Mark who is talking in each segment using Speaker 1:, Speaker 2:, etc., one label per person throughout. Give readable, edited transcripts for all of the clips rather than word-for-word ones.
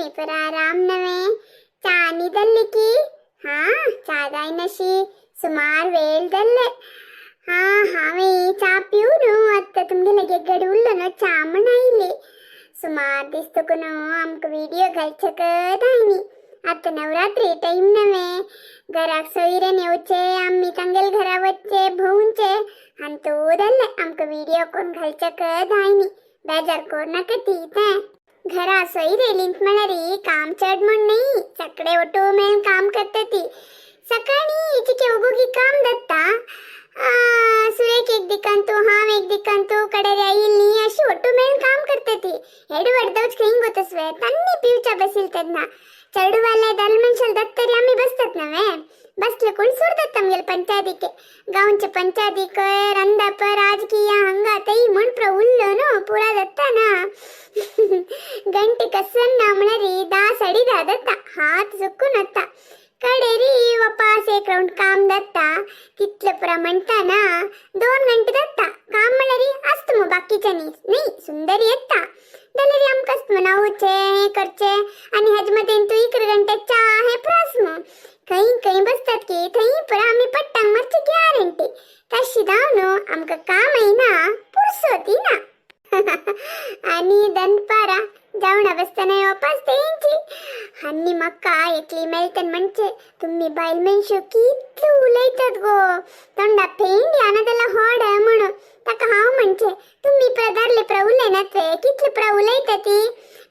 Speaker 1: तुम्ही पर आराम नवे चा निदल्ली की हा चा जाय नशी सुमार वेळ जाल्ले. हा हांवें चा पिवन आतां तुमगे लागीं गड उरलो न्हू चा म्हण आयली. सुमार दीस तुका न्हू आमकां व्हिडियो घालच्याक जायनी. आतां नवरात्री टायम नवे, घराक सोयऱ्यान येवचे, आमी तांगेले घरा वचचे भोंवचे आनी तो जाल्लें आमकां व्हिडियो कोण घालच्याक जायनी. बेजार कोर नाका ती तें. घरा सोयरे येयलीं म्हळ्यार काम चड म्हण न्ही, सगळे ओटो मेळून काम करता ती. सकाळीं चिके ओगोगी काम जाता, सुरेख एक दिकान तूं, हांव एक दिकान तूं, कडेर आयिल्ली अशी ಒಟ್ಟು मेळून काम करता ती. एडवर्ड दवच खंय गोतसवे तन्नी पिवच्या बसील तेन्ना चेडूवाले दल मनशाल दत्तरी आमी बसतात नव्हे, बसले कोण सोडतात आमगेले पंचायतीके गांवचे पंचायतीक रंदाप राजकीय हंगा तई म्हण प्र उरलो न्हू पुरा जाता ना. गंटे कसन्न म्हळ्यार दा साडी धा जाता, हात सुकून वता. कडेरी वापास एक रावंड काम जाता तितले पुरा म्हणटा ना 2 घंटे जाता काम म्हळ्यार आसता मग बाकीच्यांनी न्ही सुंदर येता जाल्यार आमकां आसता मग न्हांवचें हें करचें आनी हेजे मदेन तूं 11 घंटे च्या हें पुरो मग खंय खंय बसतात की थंय पुरा आमी पट्टांक मारची गॅरंटी. तशी जावन न्हू आमकां काम येयना पुरसोत ना. आनी दनपारां जेवणा बसतना येवपाच तेंची आनी म्हाका एकली मेळटन म्हणचे तुमी बायल मनश्यो कितल्यो उलयतात गो, तोंडा पेंडी आना होड म्हणून. ताका हांव म्हणचे तुमी प्रदारले प्रा उलयनात वे, कितले प्रा उलयता ती.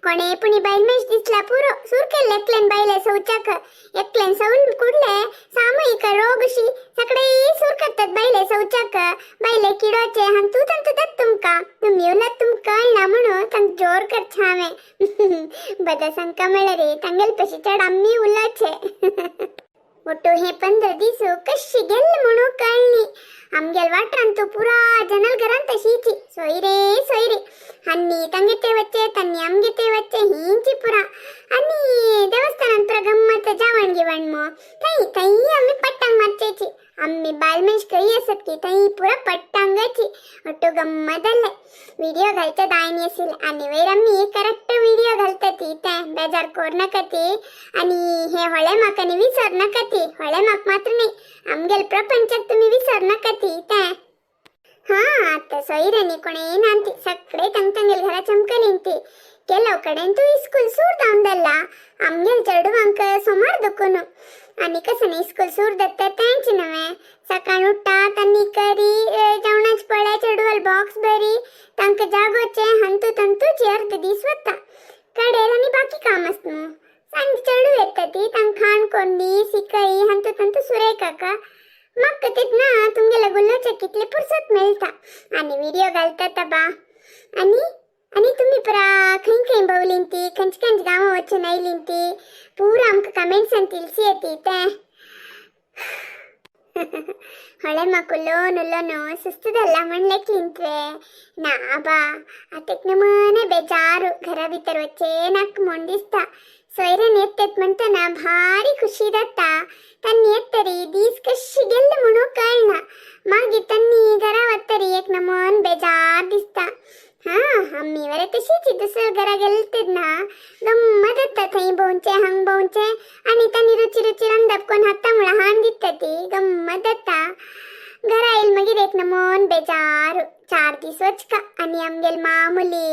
Speaker 1: कोणे पुणी बायल मनीस दिसला पुरो सूर केल्ले एकल्यान बायले सौचाक एकल्यान सौल कुडले सामूहिक रोगशी सगळे सूर करतात बायले सौचाक बायले किडोचे हांतू तंतू दत तुमकां तुमी येवलात तुमकां कळना म्हणून तांकां जोर करचें हांवें. बरें सांगका म्हळ्यार तांगेले पशी चड आमी उलोवचे. ಒಟ್ಟು हे 15 दीस कशी गेल्ले म्हणून कळ्ळी. आमगेल वाठारांत तूं पुरा जनल घरांत तशीची सोयरे सोयरे आनी तांगे ते वच्चे तांणी आमगे ते वच्चे हिंची पुरा. आनी देवस्थानांत पुरा गम्मत जेवण गिवण मग थंय थंय आमी पट्टांग मारचेची. आमी बायल मनीस खंय आसत की थंय पुरा पट्टांगाची ಒಟ್ಟು गम्मत जाल्लें. व्हिडियो घालच्या दायनी आशिल्लें आनी वयर आमी करेक्ट व्हिडियो घालता ती तें बेजार कोर नाका ती. आनी हे होळे म्हाका न्ही विसर नाका ती, होळे म्हाका मात्र न्ही आमगेले प्रपंचाक तुमी विसर नाका ती तें. हा आतां सोयऱ्यांनी कोणें नांती सगळे तांग तांगेले घरा चमकलीं ती. ಕೆಲವು कडेन तूं इस्कूल सूर जावन जाल्ला आमगेले चेडवांक सोमार दुखून आनी कसं न्ही इस्कूल सूर जाता तेंच नव्हे. सकाळ उठ्ठात आनी करी जेवणाच पळय चेडवाल बॉक्स बरी तांकां जागोवचें हंतू तंतूच अर्द दीस वता. कडेर आनी बाकी काम आसता न्हू. सांजे चेडूं येता ती तांकां खाण कोन्नी सिकई हंतू तंतू सुरेखाका म्हाका तेन्ना तुमगेल्या गुल्लोच्या कितले पुरसत मेळटा आनी व्हिडियो घालतात बा. आनी आनी तुमी पुरा खंय खंय भोंवलीं ती, खंयचे खंयचे गांवां वचून आयलीं ती पुरा आमकां कमेंट्सान तिलसी येती तें. ಹೊಳೆ म्हाका उलोवन उलोवन सुस्त जाल्ला म्हण लेखलीं ना बा. आतां एक नमूने बेजारू घरा भितर वचचें नाका म्हूण दिसता. सोयऱ्यान येतात म्हणटना भारी खुशी जाता. तांणी येतरी दीस कशी गेल्ले म्हणून कळना. मागीर तांणी घरा वतरी एक नमून बेजार दिसता. हा आमी बरें तशीच दुसऱ्या घरा गेले तेन्ना गम्मत जाता थंय भोंवचें हांग भोंवचें आनी तांणी रुची रुची रांदप कोण हाता मुळां हाडून दिता ती गम्मत जाता. घरा येयल मागीर एक नमून बेजार 4 दीस वचका आनी आमगेले मामुली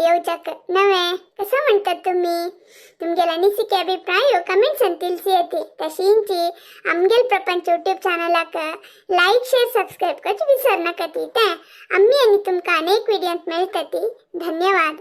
Speaker 1: येवच्याक नवें कसं म्हणतात तुम्ही. तुमगेले अनिसिके अभिप्राय कमेंट्सान तिलसी येती. तशींची आमगेल प्रपंच यूट्यूब चॅनलाक लायक शेअर सबस्क्राईब करचे विसर नाका ती तें. आमी आनी तुमकां अनेक व्हिडियोंत मेळटा ती. धन्यवाद.